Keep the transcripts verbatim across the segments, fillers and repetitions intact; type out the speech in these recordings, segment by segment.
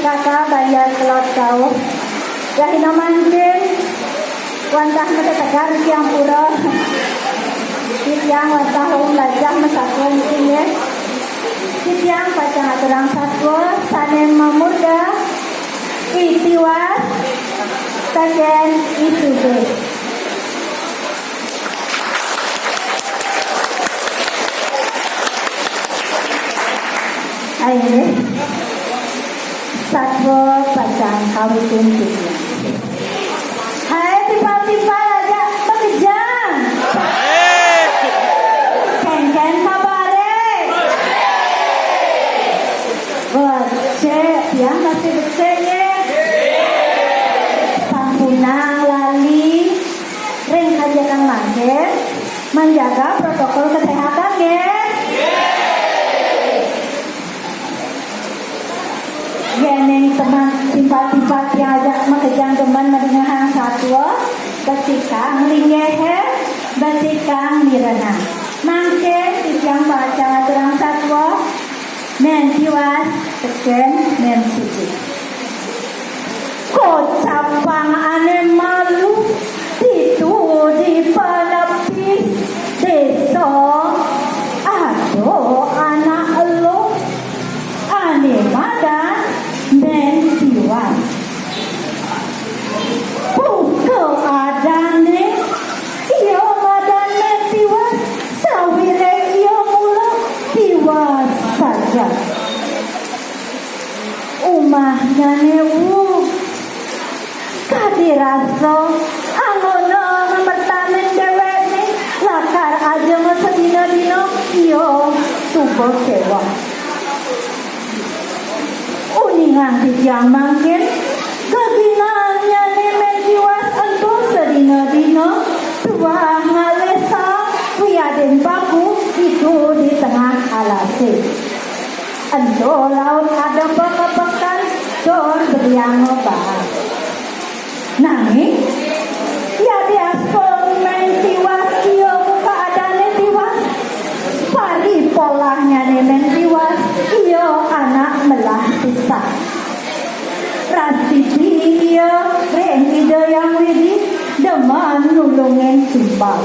Kaka bayar kelod kauh. Rahina mangkin, wantah matetegar tiang pura. Titiang wantah malajah masatua niki nggih. Titiang pacang aturang satua sané mamurda I Tiwas tekén I Sugih. Inggih. Satua pacang kawitin titiang. Hai, timpal-timpal ajak makejang. Kénkén kabaré? Becik, tiang masih becik nggih. Sampunang lali ring kajekan mangkin, menjaga protokol kesehatan nggih. Yéning timpal-timpal tiang ajak makejang demen madingehang satua, becikang linggihé, becikang mirengang. Mangkin titiang pacang aturang satua, Mén Tiwas tekén Mén Sugih. Kocapang ané malu, ditu di panepi désa, ada anak eluh ané madan Mén Tiwas. Buka adané, ia madan Mén Tiwas, sawiréh ia mula tiwas saja. Umahnyané, uh, kadi rasa anggona ngametanin déwékné, lakar aja masadina-dina ia suba kéweh. Uningang titiang mangkin, geginannyané Mén Tiwas ento sadina-dina tuah ngalih saang wiadin paku ditu di tengah alasé. Ento laut ada pekepekan tur berianga baat. Nanging, yadiastun Mén Tiwas ia muka adané tiwas, paripolahnyané Mén Tiwas ia anak melah pisah. Rastiti ia ring Ida Hyang Widhi demen nulungin timpal.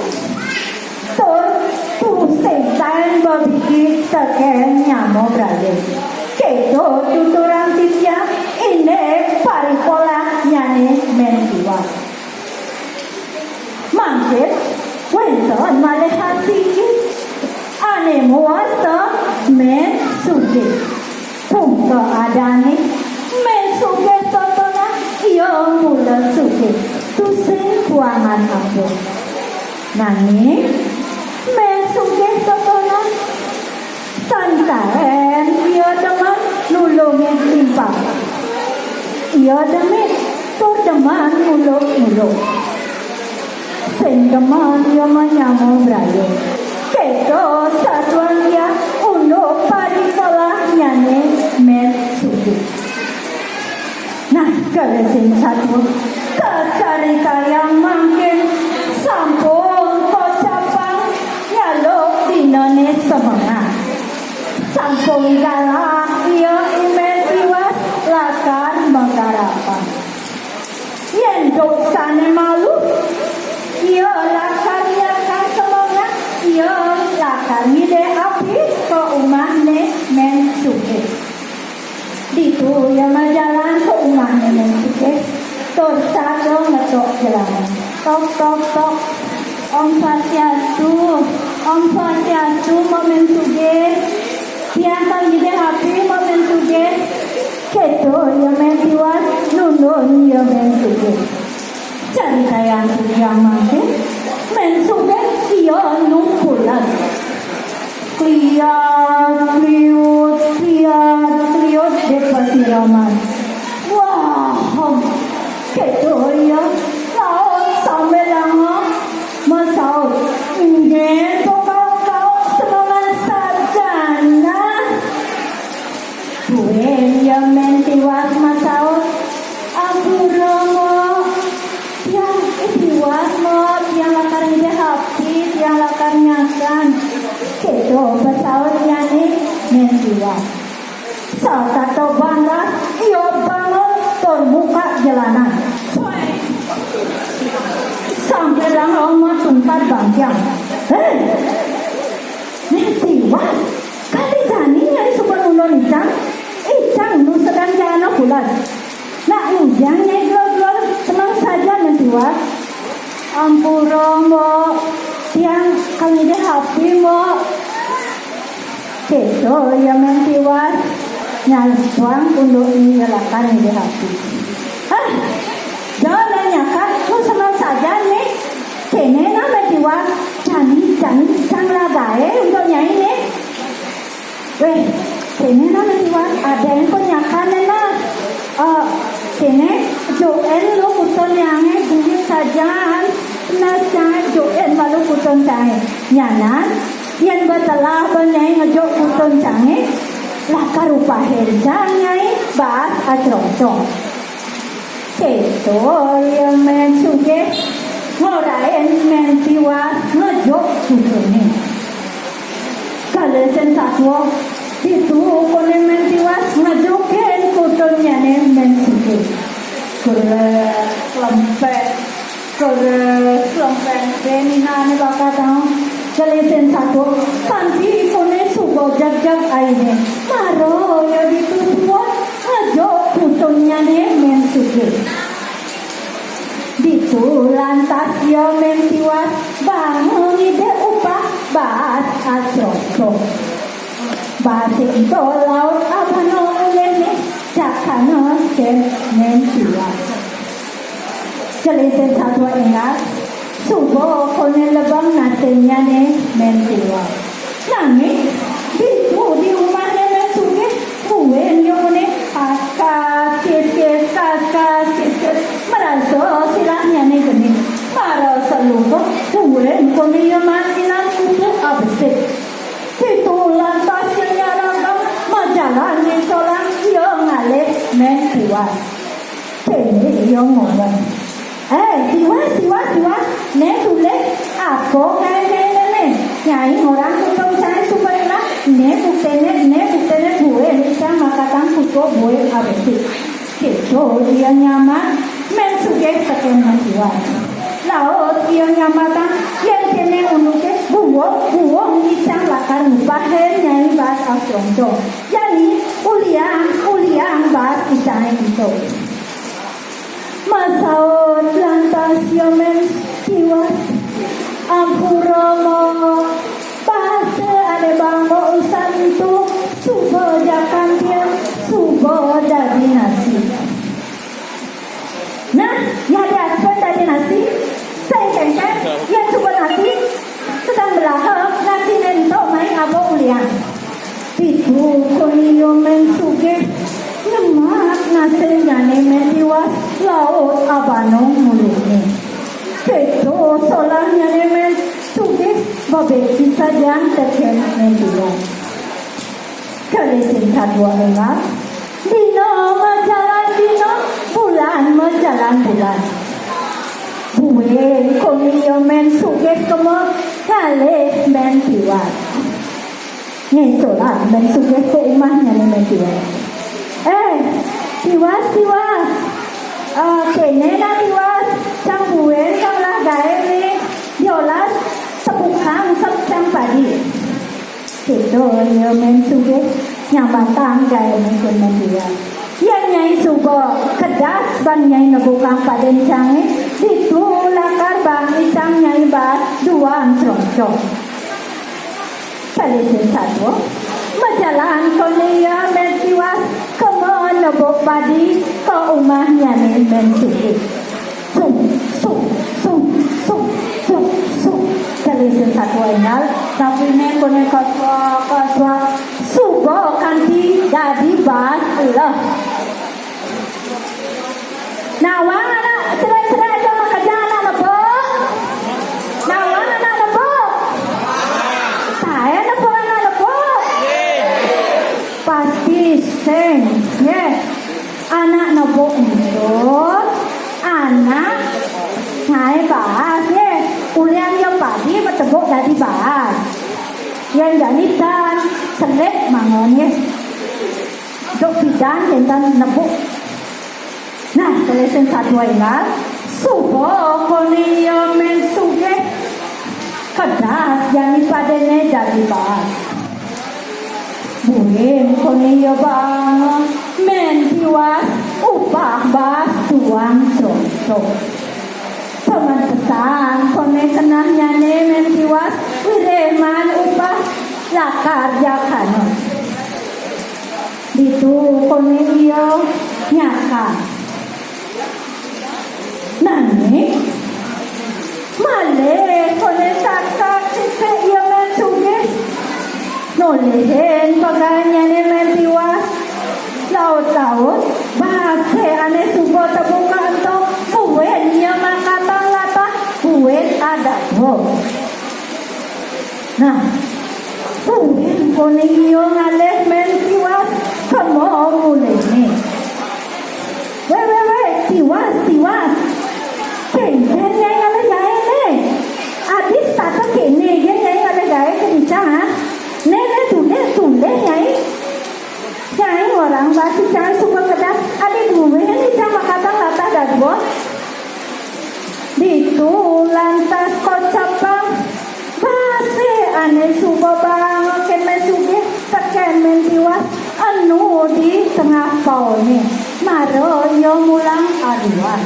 Tur tusing taén bebigi tekén nyama braya. Kéto tuturan titiang indik paripolahnyané Mén Tiwas. Mangkin wénten malih asiki ané mawasta Mén Sugih. Pungka adané, Mén Sugih totonan ia mula sugih, tusing kuangan ampun. Nanging, Mén Sugih totonan tan taén ia demen nulungin timpal. Ia demit tur demen nguluk-nguluk. Sing demen ia manyama braya. Kéto satuan ia unduk paripolahnyané Mén Sugih. Nah, kalih sing satua, kacaritayang mangkin sampun kocapang nyaluk dinané semengan. Sampun galah ia I Mén Tiwas lakar magarapan. Yén duksané malu, ia lakar nyakan semengan, ia lakar ngidih api ka umahné Mén Sugih. Ditu ia majalan ka umahné Mén Sugih, tur saja ngetuk jelaman. Tok, tok, tok. Om Swastiastu, Om Swastiastu, Mbok Mén Sugih. Tiang tan ngidih api, Mbok Mén Sugih. Kéto ia Mén Tiwas nundun ia Mén Sugih. Caritayang titiang mangkin, Mén Sugih ia nu pules. Kliat, kliut, kliat, kliut di pasiraman. Wah, kéto ia laut sambilanga masaut. Nggih, pakauk-kauk semengan sajan nah. Buin ia Mén Tiwas masaut, "Ampura, Mbok. Tiang I Tiwas, Mbok. Tiang lakar ngidih api, tiang lakar nyakan." Kéto pasautnyané Mén Tiwas. Sakata bandas ia Icang. Héh! Mén Tiwas, kali jani nyai suba nulun icang? Icang nu sedang jalan pules. Nak ngujang nyai gelur-gelur, seneng saja Mén Tiwas. Ampura, Mbok. Tiang kal ngidih api, Mbok. Kéto ia Mén Tiwas, nyalpuang unduk né ia lakar ngidih api. Ah, da nyakan, nu seneng saja né. Kéné nah Mén Tiwas, jani, jani icang ngelah gaé unduk nyai né. Wéh, kéné nah Mén Tiwas, ada yang penyakan né nah. Eh, kéné, jokin lu kutun nyangé, bunyi sajan, nas nyangé, jokin malu kutun cangé. Nyanan, Yén ba telah ba nyai ngejuk kutun cangé, lakar upahin cang nyai baas acrongcong. Kéto ia Mén Sugih ngorahin Mén Tiwas ngejuk kutunné. Gelisin satua, ditu koné Mén Tiwas ngejukin kutunnyané Mén Sugih. Gerak lempék. Terus lempék bé ninané bakal taun, gelisin satua, kanti koné suba jagjag ainé. Mara ia ditu tuun, ngejuk kutunnyané Mén Sugih. Ditu lantas ia Mén Tiwas banga ngidih upah baas acrongcong. Baasé ento laut abana ulihné, jakana kén Mén Tiwas. Gelisin satua énggal, suba koné lebeng nasinnyané Mén Tiwas. Nanging ditu di umahné Mén Sugih, buin ia koné kaskas kiskis, kaskas kiskis, marasa silahnyané geni. Marasa lupa, buin koné ia maan ilang pupuh abesik. Ditu lantas ia nyaragam majalan ngincolang ia ngalih Mén Tiwas. Kéné ia ngomong, "Eh, Tiwas, Tiwas, Tiwas, né tulih, apa gaé nyai né? Nyai ngorahang kutun cangé suba ilang, né buktiné, né buktiné buin icang makatang pupuh buin abesik." Kéto ia nyambat Mén Sugih tekén Mén Tiwas. Laut ia nyambatang, yén kéné unduké, buung, buung icang lakar ngupahin nyai baas acrongcong. Jani, uliang, uliang baas icangé ento. Masaut lantas ia Mén Tiwas, "Ampura, Mbok, baasa ané bang Mbok usan ento suba jakan tiang, suba dadi nasi." Nah, yadiastun dadi nasi, sing kénkén, yén suba nasi, sedeng belaha, nasiné ento mai aba uliang. Ditu koné ia Mén Sugih nyemak nasinnyané Mén Tiwas laut abana mulihné. Kéto solahnyané Mén Sugih babéki sajan tekén Mén Tiwas. Gelisin satua énggal, dina majalan dina, bulan majalan bulan. Buin koné ia Mén Sugih kema ngalih Mén Tiwas. Ngéncolang Mén Sugih ka umahnyané Mén Tiwas. "Eh, Tiwas, Tiwas. Eh, kéné nah Tiwas, cang buin ka ngelah gaé né, diolas tebukang sep cang padi." Kéto ia Mén Sugih nyambatang gaéné ka Mén Tiwas. "Yén nyai suba kedas ban nyai nebukang padin cangé, ditu lakar bang icang nyai baas duang crongcong." Gelisin satua, majalan koné ia Mén Tiwas kema nebuk padi ka umahnyané Mén Sugih. Sung, sung, sung, sung, sung, sung. Gelisin satua énggal, napiné koné kasua, kasua, suba kanti dadi baas eléh. Nawang anak cerék-cerék ento makejang anak nebuk. Nawang anak nebuk. Taén apa anak nebuk? Pasti sing, nggih. Anak nebuk ento, anak ngaé baas, nggih. Ulian ia padi matebuk dadi baas. Yén jani tan, selip mangon, nggih. Duk pidan yén tan nebuk. Nah, gelisin satua énggal, suba koné ia Mén Sugih. Kedas jani padéné dadi baas. Buin koné ia baanga, Mén Tiwas upah baas tuang conto. Pamantesan koné kenahnyané Mén Tiwas wiréh maan upah lakar jakana. Ditu koné ia nyakal. Nanging malih koné saksak sisik ia Mén Sugih. Nolihin pagawéannyané Mén Tiwas. Laut-laut, baasé ané suba tebuka ento buin ia makatang latah, buin adadua. Nah, buin koné ia ngalih Mén Tiwas kema muléné. Wéh, wéh, wéh, Tiwas, Tiwas. Kénkén nyai ngalih gaé né? Adi setata kéné gén nyai ngalih gaé ka dicang, ha? Né, né, tulih, tulih nyai. Nyai ngorahang baas cang suba kedas, adi buin cang makatang latah dadua. Ditu lantas kocapang baasé ané suba baanga kén Mén Sugih tekén Mén Tiwas enu di tengah paoné, mara ia mulang aruan.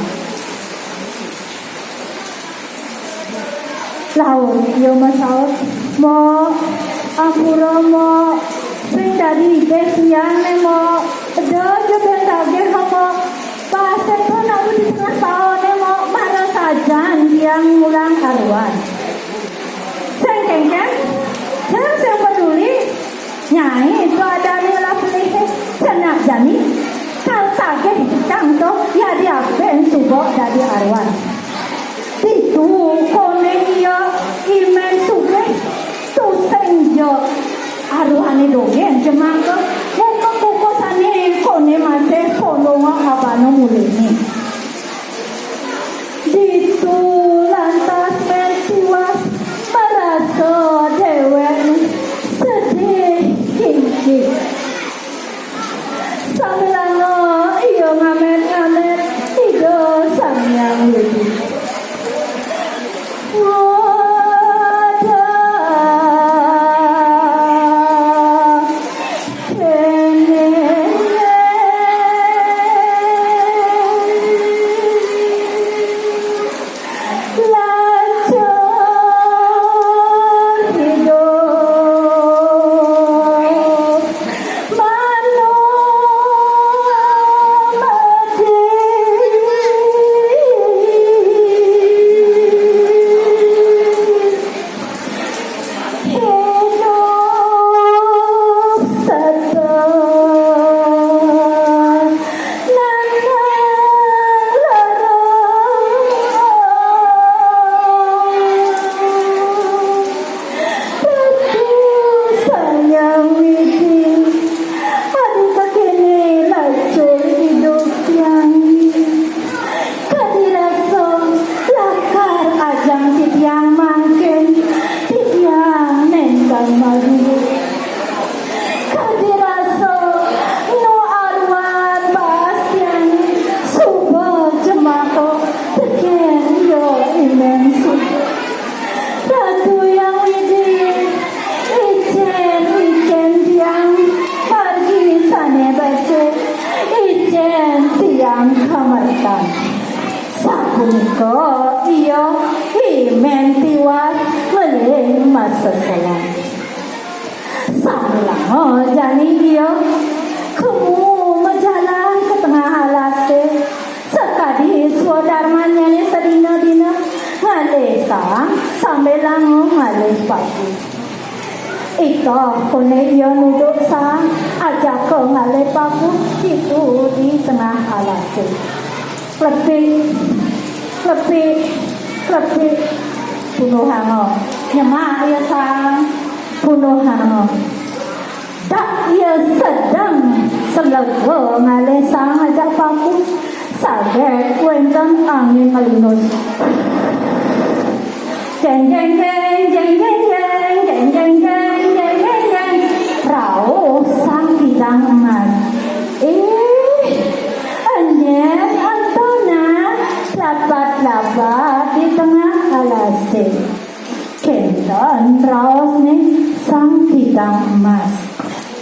Laut ia masaut, "Mok, ampura, Mok, sing dadi idih tiang né, Mok. Eda ja bén tagih, Mok. Baasé to enu di tengah paoné, Mok, mara sajan tiang mulang aruan." "Sing kénkén, sing, sing peduli. Nyai to adané ulah pelihé, sanak jani. Kal tagih cang to, yadiapin suba dadi aruan." Ditu koné ia I Mén Sugih, tusing ja aruané dogén jemaka, muka kukusané koné masih pondohanga abana muléné. Ditu lantas Mén Tiwas marasa déwékné sedih kingking. Sambilanga ia ngamét-ngamét Ida Sang Hyang Widhi. Wadah kéné lacur hidup manumedi. Hidup setengah nang lara. Ratu Sang Hyang Widhi, adi kéné lacur idup tiang. Kadi rasa lakar ajang titiang mangkin, titiang nénten malu. Kadi rasa nu aruan baas tiang suba jemaka tekén ia I Mén Sugih. Ratu Hyang Widhi, icén-icén tiang margi sané becik, icén tiang kamertan. Sapunika ia I Mén Tiwas ngeling maseselan. Sambilanga jani ia kemu majalan ka tengah alasé, sakadi swadarmannyané sadina-dina, ngalih saang sambilanga ngalih paku. Ika koné ia nuduk saang, ajaka ngalih paku ditu di tengah alasé. Klepik, klepik, klepik. Punduhanga. Nyemak ia saang. Punduhanga. Dak ia sedeng selega ngalih saang ajak paku, saget wénten angin ngelindus. Jeng, jeng, jeng, jeng, jeng, jeng, jeng, jeng, jeng, jeng, jeng, jeng. Rauh sang kidang emas. Ih, nyén ento nah, lapat-lapat di tengah alasé. Kénten Kidang Emas.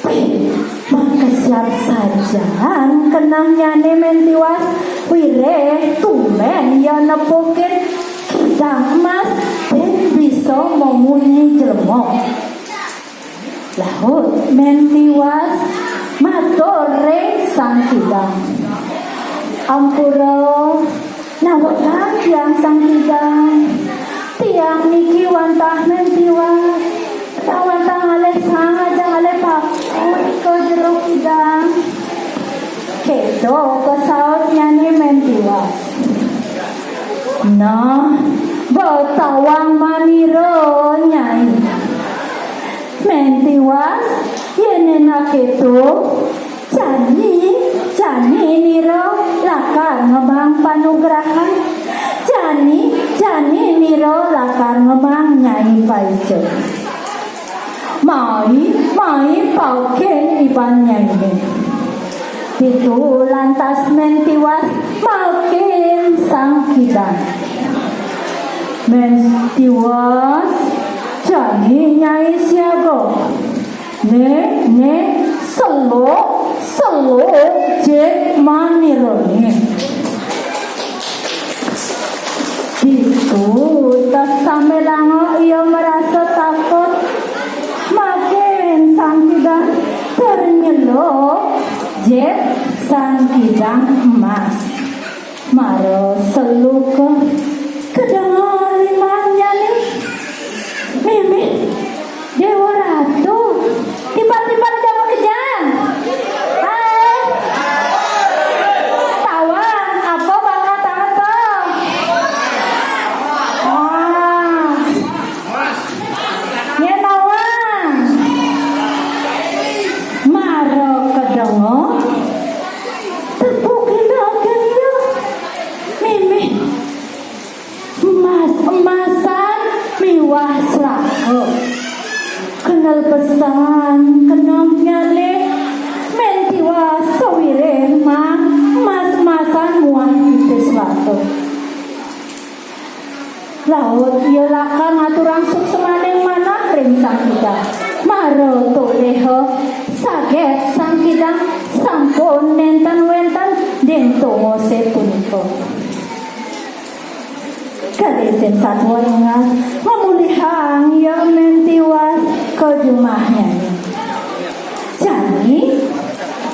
Wih, makesiab sajan kenehnyane Men Tiwas. Wiréh tumbén ia nepukin Kidang Emas bén bisa mamunyi jelema. Laut Men Tiwas matur ring Sang Kidang, "Ampura, nawekang tiang, Sang Kidang. Tiang niki wantah Men Tiwas. Tiang wantah ngalih sang, ajak ngalih paku ka jero kidang." Kéto pasautnyane Men Tiwas. "Nah, ba tawang manira, Nyai." Men Tiwas, yén nak kéto, jani, jani nira lakar ngemaang panugrahan. Jani, jani nira lakar ngemaang nyai paica. Mai, mai paekin iban nyaine. Ditu lantas Men Tiwas maekin Sang Kidang. Men Tiwas, jani nyai siaga. Né, né, seluk, seluk jit manirané. Ditu tas sambilanga ia marasa takut, makin Sang Kidang tur nyeluk jit Sang Kidang Emas. Mara seluka kedenga limannyané. Mimih, Déwa Ratu, timpal-timpal jamu kejang. Hai. Tawang, apa bakal tawang to? Wah. Nyén nawang. Mara kedenga, tepukina kéné. Mimih. Emas-emasan miwah selaka. Kendel pesan kenehnyane Men Tiwas sawiréh maang emas-emasan muah pipis selaka. Laut ia lakar ngaturang suksmaning manah ring Sang Kidang. Mara toliha saget Sang Kidang sampun nénten wénten ring tongosé punika. Gelisin satua énggal, ngamulihang ia Men Tiwas ka jumahnyané. Jani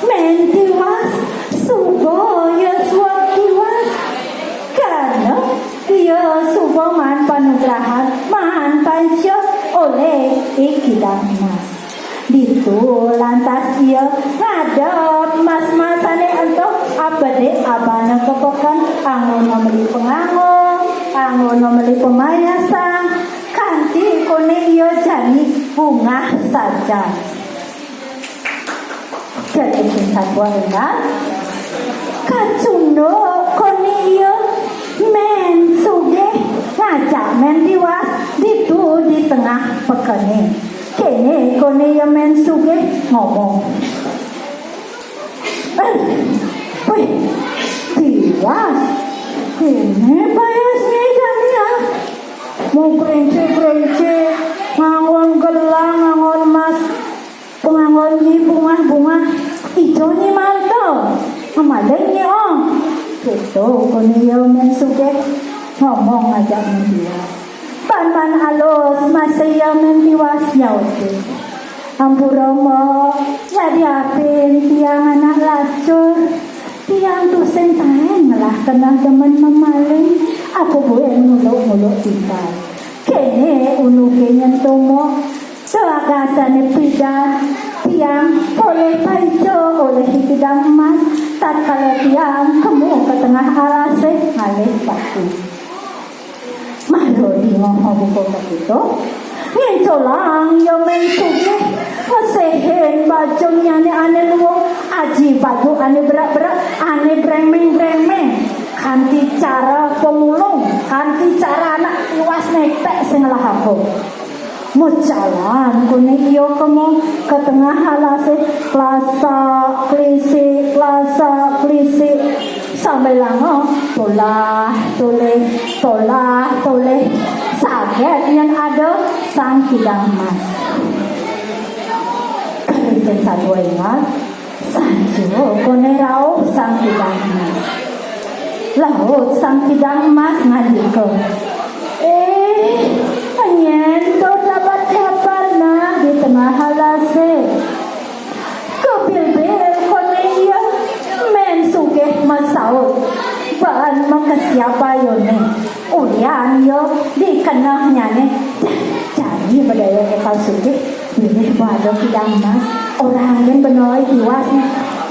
Men Tiwas suba ia suud tiwas. Karna ia suba maan panugrahan, maan paica olih I Kidang Emas. Ditu lantas ia ngadep emas-emasané ento, abedik abana ka peken, anggona meli panganggo, anggona meli pamayasan, kanti koné ia jani bungah sajan. Gelisin satua énggal, kacunduk koné ia Men Sugih ngajak Men Tiwas ditu di tengah pekené. Kéné koné ia Men Sugih ngomong, "Eh, wih, Tiwas, kéné payasné jani, ah. Mau kerincik-kerincik, nganggon gelang, nganggon emas, panganggon nyi bungah-bungah, ijo nyi mantel, ngamaling nyi, oh." Kéto koné ia Men Sugih ngomong ngajak Men Tiwas. Ban-ban alus masih ia Men Tiwas nyautin, "Ampura, Mbok, yadiapin tiang anak lacur, tiang tusing taén ngelah keneh demen mamaling, apa buin nguluk-nguluk timpal. Kéné unduké nyen to, Mbok, dugasé pidan tiang polih paica olih I Kidang Emas, tatkala tiang kemu ka tengah alasé ngalih paku." Mara dingeha buka kakéto, nginculang ia Men Sugih, ngesihin bajunyané ané luung, aji baju ané berak-berak, ané brengmeng-brengmeng, kanti cara pemulung, kanti cara anak tiwas nektek sing ngelah apa. Majalan koné ia kemu ka tengah alasé, klasak klisik, klasak klisik. Sambilanga tolah tolih, tolah tolih, saget yén ada Sang Kidang Emas. Satua ingat, saja koné rauh Sang Kidang Emas. Laut Sang Kidang Emas ngandika, "Eh, nyén to dapat kabar nah di tengah alasé." Kabilbil koné ia, Mén Sugih masaut, baan makesiab ayuné. Ulian ia di kenehnyané. Jani bedaya ékal Sugih, bilih bada Kidang Emas, orang gén benoi tiwas.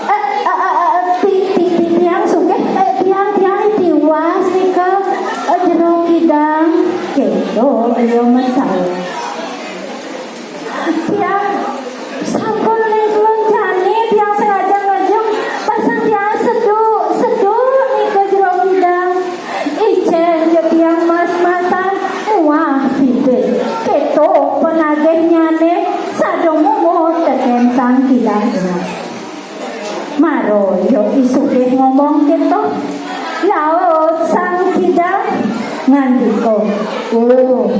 "Eh, eh, eh, eh, ti-, ti-, ti-, tiang Sugih, eh, tiang, tiang tiwas nika, eh, Jero Kidang." Kéto ia masaut. "Tiang sampun ning telun jani, tiang sengaja ngejung, pasang tiang seduk, seduk nika Jero Kidang. Icén ja tiang mas-masan muah pipis." Kéto penagihnyané sada mumut tekén Sang Kidang Emas. Mara ia I Sugih ngomong kéto, laut Sang Kidang ngandika, "Oh,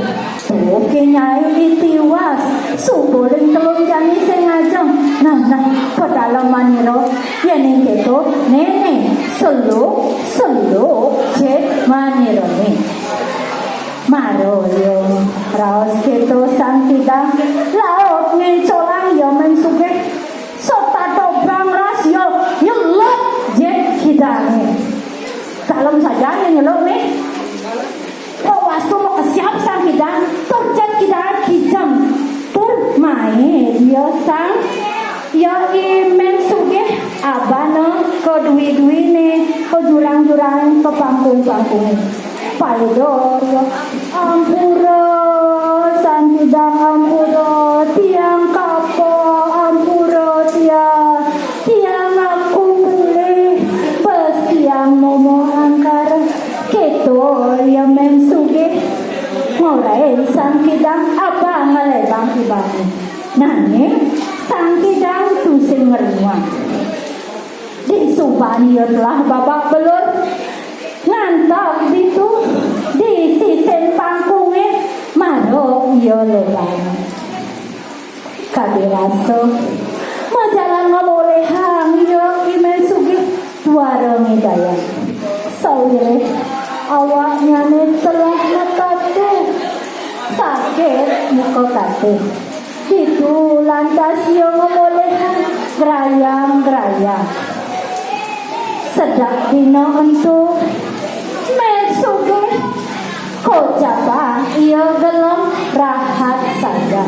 tuh ké nyai tiwas, suba ring telun jani sing ngajeng. Nah, nah, pedalemanira, yéning kéto, néné, seluk, seluk, jit manirané." Mara ia raos kéto Sang Kidang, laut ngéncolang ia Mén Sugih. Setata bangras ia nyelup jit kidangé. Dalem sajan ia nyelup nih. Pawastu makesiab Sang Kidang, tur jit kidangé kijem. Tur maid ia Sang, ia I Mén Sugih abana ka dui-duiné, ka jurang-jurang, ka pangkung-pangkungé. Paida ia, "Ampura, Sang Kidang, ampura, tiang kapok, ampura tiang, tiang ngaku beli, bes tiang momo angkara." Kéto ia Mén Sugih ngorahin Sang Kidang abana ngalebang ibané. Nanging Sang Kidang tusing ngrenuang. Disubané ia telah babak belur, nganteg ditu di sisin pangkungé, mara ia lebang. Kadi rasa majalan ngamolihang ia I Mén Sugih tuara ngidayang. Sawiréh awaknyané telah makatu, sakit muka katih. Ditu lantas ia ngamolihang grayang-grayang. Sedek dina ento, Mén Sugih kocapang ia gelem rahat saja.